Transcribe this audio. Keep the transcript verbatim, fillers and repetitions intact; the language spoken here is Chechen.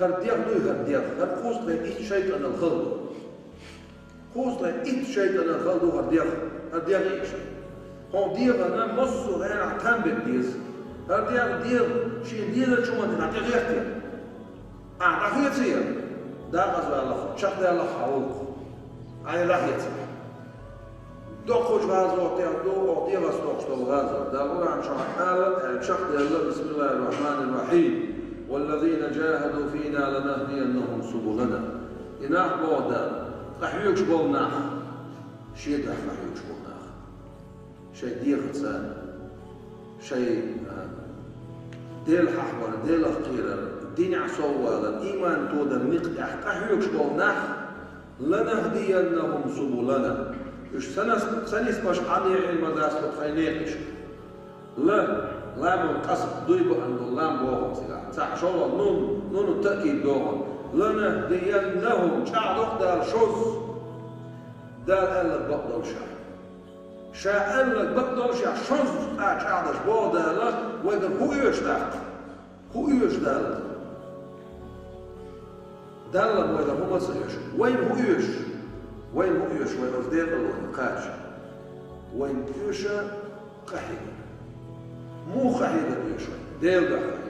ХӀара дегӀ дуй, хӀара дегӀ, хӀара кхузткъе итт шайтӀанал хала ду. Кхузткъе итт шайтӀанал хала ду хӀара дегӀ, хӀара дегӀ иштта. Хьо дегӀана массо а гӀенахь там бетта деза. ХӀара дегӀ, дегӀ, шен дезачу хӀуманна дӀатӀехӀоьттина. Ахьа дӀахеций? Дакъаза ваьлла, чекхдаьлла хьан гӀуллакх. Ахьа дӀахеций? Доккхачу гӀазотех ду оха дегӀаца доккхуш долу гӀазот. Дала Къуръан чохь аьлла, аьлла чекхдаьлла: «Бисмиллахир Рахманир Рахим. Валлазина джахаду фина ланахдияннахум субулана». И нах, боху Дала, къахьоьгуш болу нах, шен дуьхьа къахьоьгуш болу нах. Шайн дегӀаца, шайн, а, Дела хьахавар, Делах кхерар, динехь соввалар, ийман тодар, микъ тӀехь къахьоьгуш болу нах, «Ланахдияннахум субулана». Уьш ца нас-, ца нисбеш Ӏа неӀ ма дац тхайн некъашка. Ла, ламан къасам, дуй баан долу лам боху цигахь. Цхьаъ шолгӀа нун, нуну таъкид доху. «Ланахдияннахум», чӀагӀдо Дала шозза. Дала аьлларг бакъдолуш. Ша аьлларг бакъдолуш, шозза чӀагӀдеш боху Дала, вайгара хӀун оьшу тӀаккха? ХӀун оьшу Дала? Далла вайла хӀума ца оьшу. Вайна хӀун оьшу? Вайна хӀун оьшу, вай оцу декъалоне кхача? Вайна оьшу къахьегар. Муха къахьегар оьшу вайна? Дела дуьхьа.